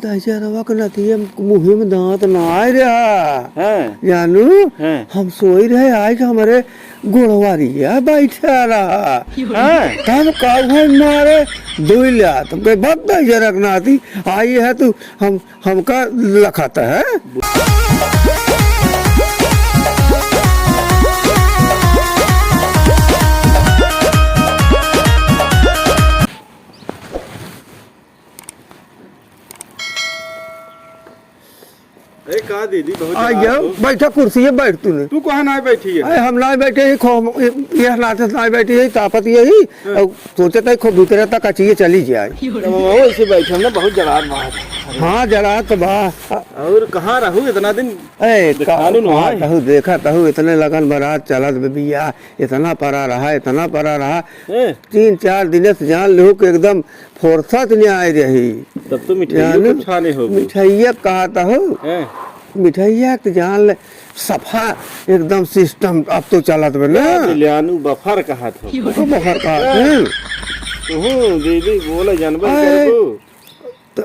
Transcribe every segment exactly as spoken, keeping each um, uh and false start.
दहिजरवा के नतिया मुँहे में दाँत ना आए रहा। हाँ। जानू, हाँ। हम सोई रहे, आए के हमरे गोड़वारिया बैठा रहा। हाँ। तब का हुआ मारे दुई लात। हम कहे, "बक दहिजरा के नाती, आई है तू, हम, हमका लखत है।" ए, का दीदी, बहुत आ जल्लाद गया, हो। बैठा कुर्सी है, बैठ तूने। तू कहाँ ना बैठी है? अरे, हम ना बैठे ही, खो-, ये, ये नाते ना बैठी है, तापत यही, हाँ। और सोचे था, खूब भीतर तक कचिए चली जाए। तो हम वही से बैठे, हमने बहुत जल्लाद बात। हाँ, जल्लाद तो बा। और कहाँ रहू इतना दिन? ए, का, दिखानू न कहाँ आए। तहु, देखा तहु, इतने लगन बरात चलत बे बिया, इतना परा रहा, इतना परा रहा। ए। तीन चार दिन से जान लो कि एकदम फुर्सत नहीं आए रही। तब तो मिठाइयों जाने को छाने हो गई। मिठाइया कहा था हो? हैं? मिठाइया के जान ले, सफा एकदम सिस्टम अब तो चलत बे ना। क्या दिलियानू बफर कहा था? ओको बफर कहा हैं? हैं? तू दीदी बोले जानबे अरे, करबो। तो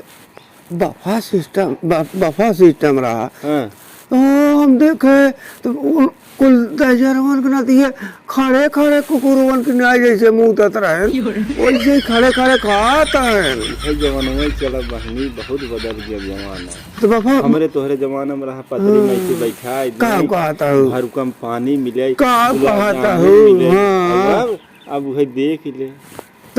बफा सिस्टम, ब-, बफा सिस्टम रहा। हाँ। ओ, हम देखे तो उ-, कुल दहिजरवन के नाती है, खड़े खड़े कुकुरवन के नाई जैसे मूतत रहेन, वैसे ही खड़े खड़े खात हैं। भाई जवनवे चला बहनी बहुत बदल गया जमाना। तो बाबा हमरे तोहरे जमाना में रहा पतरी हाँ। में ऐसे बैठा, का इतनी कहता हूँ? भरुकम पानी मिले, का गुलाब कहता जामुन हूँ? मिले। हाँ। अब, अब उहे देख ले।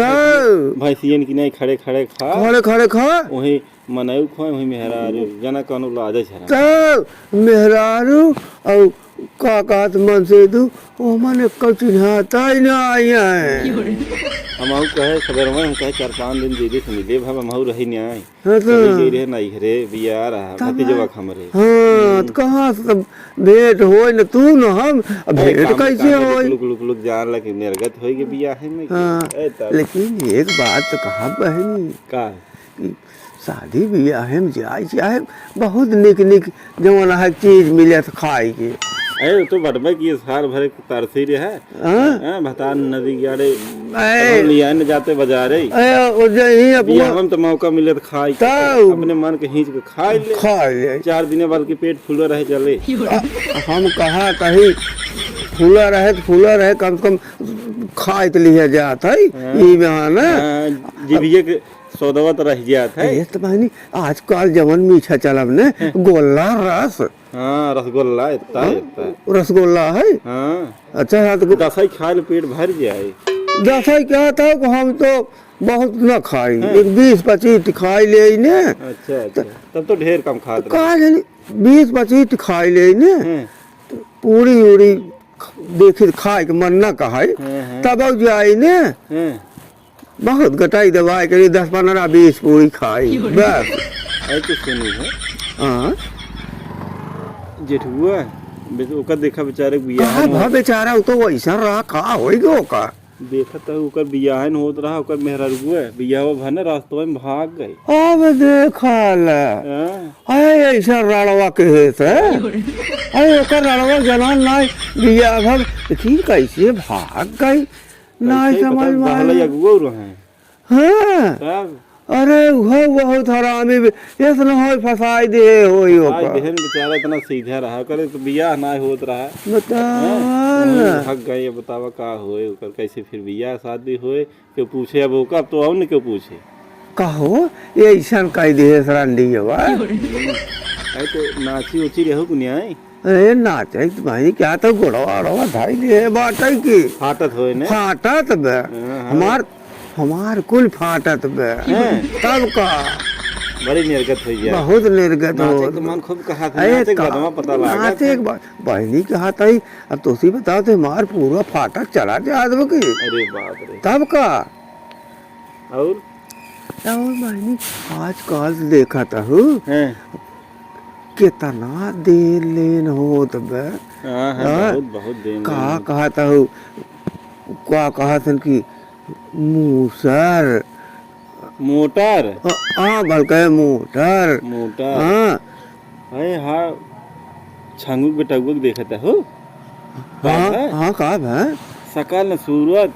तो भैंसियन की नाई खड़े खड़े खा। खड़े खड़े खा। वही मनऊ खोए, वही मेहरारू, जना कौनो लाजे छरा। तो मेहरारू और का कहत मन से दू, ओ मन एक्को चिन्हाता ही ना आई है। हम आऊ कहे, सवेर में हम कहे, चार पाँच दिन दीदी से मिले, भाई हम आऊ रही नहीं आए। हाँ तो। चली गई रहे नहीं घरे, बिया रहा, तब भतीजवा है। हमरे। हाँ, हम्म। तो कहाँ से तब भेंट होई न तू न हम, अब ए, भेंट काम में कैसे काम में होई? लुक, लुक, लुक, लुक जान लगे, निर्गत होई के बिया है में के। हाँ, ए, तब। लेकिन एक बात तो कहा बहनी। का? कि शादी बियाहे में जाए, चाहे बहुत निक निक जवन है चीज मिले तो खाए के। ए, तो बटबे की साल भर के तरसी रहे। हाँ? हाँ, भतार नदी किनारे ए। अपन लियाए न जाते बाजारे। ए, ओ जे ही अपना बियाह में तो मौका मिले तो खाए के। तब। अपने मन के खींच के खाए ले। खाए ले। चार दिन बाद के पेट फूला रहे चले। आ, हम कहा कहीं फूला रहे तो फूला रहे, कम से कम खाए तो लिया जात है। हाँ। ई बहाना। हाँ, जिभिये के सौदवा तो रह जात है। ये तो बहनी, आजकल जवन मीठा चलब ने, हैं। गोला रस। हाँ, रसगोल्ला, इतना, हाँ, इतना। रसगोल्ला है? हाँ। अच्छा, हाँ, तो दसई खाए ले पेट भर जाए। दसई क्या था कि हम तो बहुत ना खाई, हैं। एक बीस पच्चीस खाई ले ने। अच्छा, अच्छा। त-, तब तो ढेर कम खात रहे। का जानी, बीस पच्चीस खाई ले ने। हैं। पूरी उड़ी देखी त खाए के मन ना कहाई, हैं, हैं। तब जाई ने। हैं। बहुत गटाई दबाए के दस पन्द्रह बीस पूरी खाई, बस। अरे तो सुनी है। हाँ। जेठुआ, बे-, ओकर देखा बेचारे के बियाह कहाँ न भा होत। बेचारा, उ तो वैसा रहा, का होई गो ओकर? देखत है ओकर बियाह न होत रहा, ओकर मेहररुआ, बियाह भा न रास्ता में भाग गई। अब देखा ले। हाँ। अरे ऐसा रड़वा के है से? अरे ओकर रड़वा जनान ना बियाह भा, लेकिन कैसे भाग गई? ना कैसे समझ पता में दहले आवे। अगुआ रहे। हाँ। तब? अरे, उहो बहुत हरामी बे-, एस न होई, फंसाई दे होई फंसाई ओका। देहन बेचारा इतना सीधा रहा, करे तो बियाह ना होत रहा। बता हैं? ना। वहीं भाग गए, ये बतावा का होए, ओकर कैसे फिर बियाह शादी होए, क्यों पूछे अब ओका, अब तो और न क्यों पूछे। कहो, ये ऐसन कह दिहे सरांडी ये बा। अरे तो नाची उची रहू कुनियाई। ए, नाचै त भाई, क्या तो गोड़वा ओड़वा धाई लिए बाटै की? फाटत होए ने? फाटत बे। हाँ, हाँ। हमार, हमार कुल फाटत बे। हैं? तब का? बड़ी निर्गत होइ गया। बहुत निर्गत नाचे हो। के मन खूब कहा था, अरे नाचे के का-, बदवा पता लागा नाचे था। के बा-, बहनी कहा था ही, अब तोसी बताओ तो हमार पूरा फाटत चला जात बा की। अरे बाप रे। तब का? और? और बहनी, आजकल देखत हूँ, हैं। केतना देन लेन होत बे। हाँ, हाँ, हाँ? बहुत, बहुत देन का लेन। कहत हूँ, का कहत हन कि मूसर। मोटर? हाँ, हाँ, बल्कि मोटर। मोटर। हाँ। अरे हाँ, छंगू के बेटउआ के देखत हो? हाँ, का है? हाँ, का है? सकल न सूरत,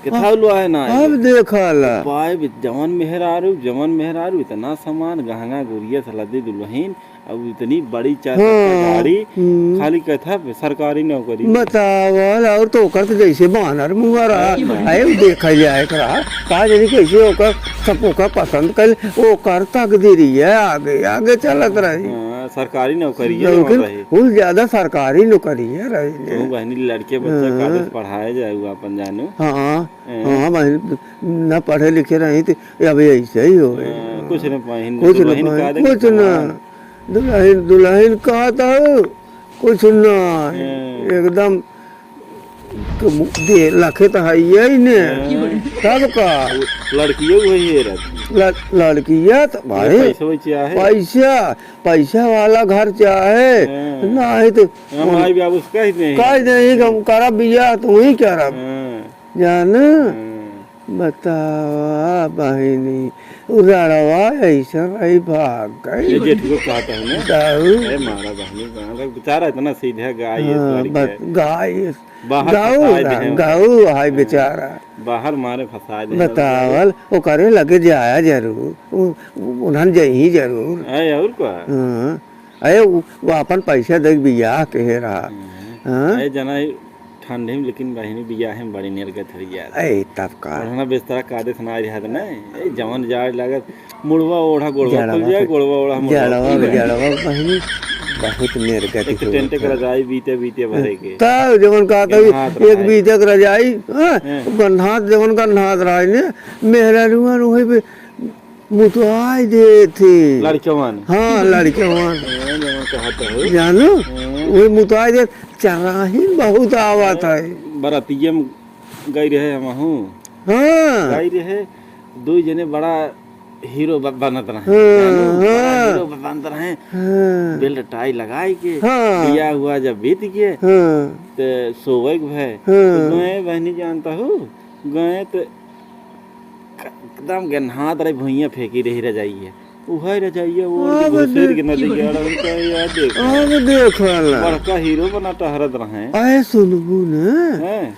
केथा लुआए ना आए। अब देखा ला। पाए भी जवन मेहरारू, जवन मेहरारू, इतना सामान, गहंगा गुरिया से लदी दुलहिन, अब इतनी बड़ी चार हाँ, चक्का गाड़ी, हम्म। खाली कथा पे सरकारी नौकरी। बतावल, और तो ओकर तो जैसे बानर मुँह रहा। हाँ, हाँ। अरे, उ देखा जाए के रहा, का जानी कैसे ओकर, सब ओकर पसंद कर, ओकर तकदीरी है, आगे, आगे चलत रही। हाँ, सरकारी नौकरी है, लेकिन वहाँ रही। कुल ज्यादा सरकारी नौकरी है रही। तो बहनी लड़के बच्चा हाँ। कागज पढ़ाए जाए, उ अपन जानू। हाँ। हाँ, बहिन, ना पढ़े लिखे रही तो अब ऐसे ही हो गए। हाँ, कुछ न पाहिन, कुछ न दुलहिन पाहिन, का दे कुछ के ना। कमाए। दुलहिन, दुलहिन कहत हऊ, कुछ ना। हाँ। एकदम क-, दे, लखे तो है ही ने। हाँ। तब का? लड़कियों वही है रहती। ल-, लड़किया तो ये भाई, पैसा वही चाहे। पैसा, पैसा वाला घर चाहे, हाँ। ना है तो हाँ, माई बाप उसका ही नहीं। कह नहीं कि हम करब बियाह, तो वही करब। हाँ। जान, हम्म। बतावा बहिनी, उ रड़वा ऐसन रही भाग गई। ये जेठ को कहता है ना? दाऊ। अरे मारा बहनी, गाँव का बेचारा इतना सीधा गाय है, हाँ, लड़के। बस गाय है। बाहर गाऊ फंसाए ना, दे हैं। गाऊ हाय हाँ। बेचारा। बाहर मारे फंसाए दे हैं। बतावल, ओकरे लगे जाया जरूर। उ, उ, उन्हन जइही जरूर। है और का? हाँ। अरे, उ, उ अपन पैसा दे बियाह के रहा। हम्म। हाँ? अरे, जना ही ठंडी में, लेकिन बहिनी बियाह में बड़ी निरगत हो गया। ए, तब का? पढ़ना बिस्तरा का देख ना रहा था ना। ए, जवन जाड़ लागत, मुड़वा ओढ़ा गोड़वा जड़वा खुल जाए, के, गोड़वा ओढ़ा मुड़वा जड़वा खुल के, जाए। जड़वा बहिनी बहुत निरगत एक तो हो टेंट के गया। रजाई बीते बीते भरे के। तब जवन कहत हई, गन्हात एक रजाई। बीते के रजाई, हाँ, हाँ। गन्हात जवन गन्हात रहा ने, मेहरारुआ रोहे पे मुतवाई देत ही। लड़कवन। हाँ, लड़कवन। हाँ, जवन कहत हो। जानू? हाँ। वही मुतवाई देत, चराही बहुत आवत है। बरातिये में गई रहे हमहू। हाँ। गई रहे, दो जने बड़ा हीरो ब-, बनत रहे। हाँ, जानू? बड़ा हाँ। हीरो ब-, बनत रहे। हाँ। बेल्ट टाई लगाई के, हाँ। बियाह हुआ जब बीत गए, हाँ। तो सोवे के भय। हाँ। तो गए बहनी जानता हूँ, गए तो एकदम गन्हात रही, भुइयां फेंकी रही रजाइया। उहे रजाइया ओढ़ के अब घुसेड़ दे-, के नदी के आड़ा उनका याद देखो। अब देखो ना। बड़का हीरो बना टहरत रहे। आए सुनबू न। हैं?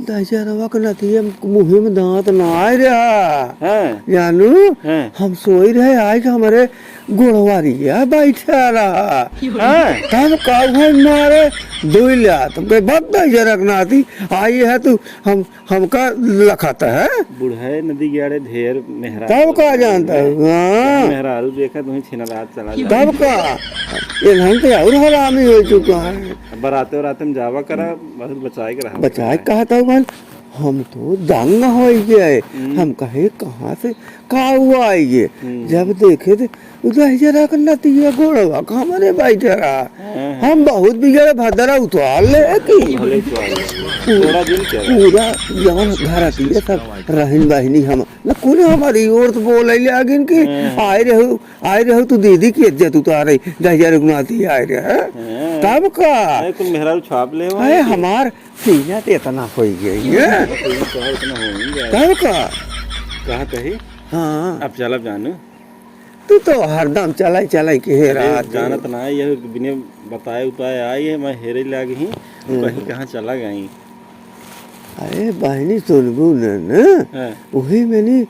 दहिजरवा के नतिया मुँहे में दांत ना आए रहा। हैं? जानू, हैं? हम सोई रहे, आए के हमरे गोड़वारिया बैठा रहा। हैं? तब का हुआ मारे दुई लात। हमके बक दहिजरा के नाती, आई है तू, हम हमका लखत है। बुढ़ाए नदी के आड़े ढेर मेहरारू तब का जानता है? हाँ। मेहरारू देखा तुम्हें छिनरात चला जाए। तब का? इन्हन तो और हरामी हो चुका है। अब बराते उराते में जावा करा, बहुत बचाए के रहा। बचाए के कहा था भगवान, हम तो दंग हो गए। हम्म। हम कहे, "कहाँ से का हुआ है ये?" हम्म। जब देखे तो उधर जरा के नतिया गोड़वा का हमरे बैठे रहा। हाँ, हाँ। हम बहुत बिगड़े भदरा उतार ले कि भले उतार ले। पू-, थोड़ा दिन क्या? पूरा जवन घर आती है सब रहन बहनी हम, न कुल हमारी ओर तो बोले ले आगिन कि हाँ। आए रहू, आए रहू तू दीदी की इज्जत उतारे, दहिजरा के नाती आए रहे। हाँ। तब का? अरे कुल मेहरारू छाप ले हो अरे कि? हमार सीना तो इतना हो गई है। सीना तो इतना हो ही गया। तब का? कहा कही? हाँ। अब चलब जानू। तू तो हरदम चलाई चलाई के हे अरे, रात। जानत ना, ये बिने बताए उपाय आई है, मैं हेरे लाग ही, हम्म। कहीं कहाँ चला गई। अरे बहनी सुनबू न, न? हाँ। वही मैंने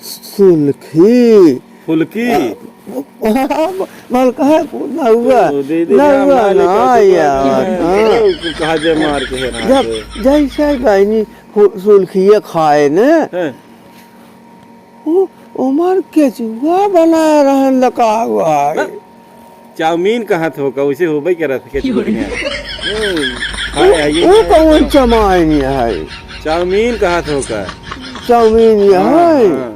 सुलखी। फुलकी? आ, आ, मलका है, ना हुआ, तो दे दे ना ना, हुआ, मालिक ना है, तो यार। हाँ। तो कहा जे मार के है ना जब तो। जैसे बहनी फु-, सुलखिया खाए न, हाँ। उ, उमर केचुआ बनाए रहन लका हुआ है। ना, चाउमीन कहाँ थोका, वैसे होबे करत केचुआ के यहाँ। ओ, उ, खाए आइए। उ कौन चमाइन है? चाउमीन कहाँ थोका? चाउमीन ये हाँ, है? हाँ।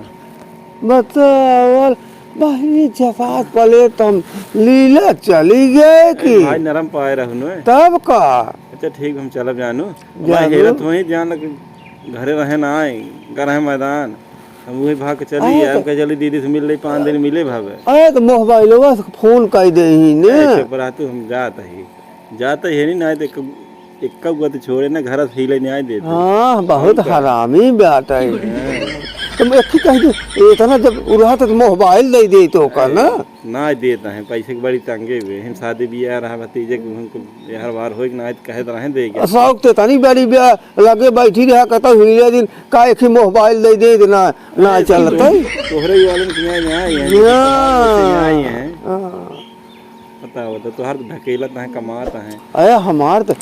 बतावल, बहिनी जफात पले तम लीला चली गए अरे कि? भाई नरम पाए रहनु है। तब का? अच्छा ठीक, हम चलब जानू। जानू। भाई हेरत वहीं ध्यान लगे, घरे रहे ना आए, घर है मैदान। हम वही भाग के चली हाँ, आए, तो हम कहे, "चली दीदी से मिल ले, पाँच दिन मिले भावे।" अरे, तो मोबाइलवा से फोन कर दे ही ने। अरे, चुप रह तू, हम जात ही। जात ही नहीं, ना तो एक, एक गो तो छोड़े ना, घर से हिले नहीं आए देते। हाँ, बहुत और का? हरामी बात है। हाँ। तुम एक ही कह दो, इतना जब उड़ा तो मोबाइल दे दे तो का ना। अरे, ना देत हैं, पैसे के बड़ी तंगे हुए। हम शादी बियाह रहा भतीजे के, उनको बिहार बार होई कि ना, तो कहे तो रहे देगा। शौक ते तनी बड़ी बे-, लगे बैठी रहा, कतौ हिले दिन, का एक ही मोबाइल दे दे, ना, ना अरे, चलत है। तोहरे ही वाले में यहाँ, यहाँ आई हैं, हाँ। यहाँ आई हैं। हाँ। पता हो तो तोहर ढकेलत हैं, कमात हैं। अरे, हमार तो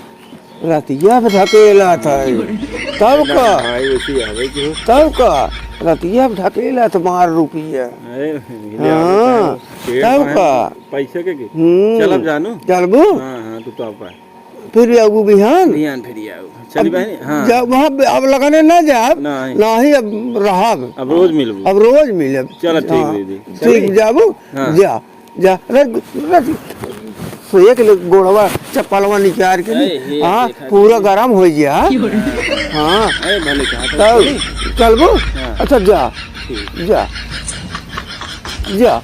रतिया पे ढकेला था। तब का? भाई, वैसे ही आवे की हो। तब का? रतिया पे ढकेला था मार रुपिया। अरे, मिले आवे हाँ, तो है। पेड़ तब तो है, का? पैसे के की? हम्म। चलब जानू? चलबू? हाँ, हाँ, तू तो आप आए। फिर आबू बिहान? बिहान फिर आऊ। चली अब बहनी? हाँ। जा, वहाँ पे अब लगाने ना जाब। नहीं। नहीं, अब रहब। अब रोज मिलबू। अब रोज मिलब। चलो, ठीक हाँ। दीदी। ठीक, चली? जाबू? हाँ। जा। जा, रख, रख, से एक ले गोड़वा, चप्पलवा निकाल के अरे, ली। हे, हाँ, देखा पूरा देखी। गरम हो गया। हाँ। अरे, भले कहा तो तब चली। चलबो? हाँ। अच्छा, जा, ठीक। जा, जा।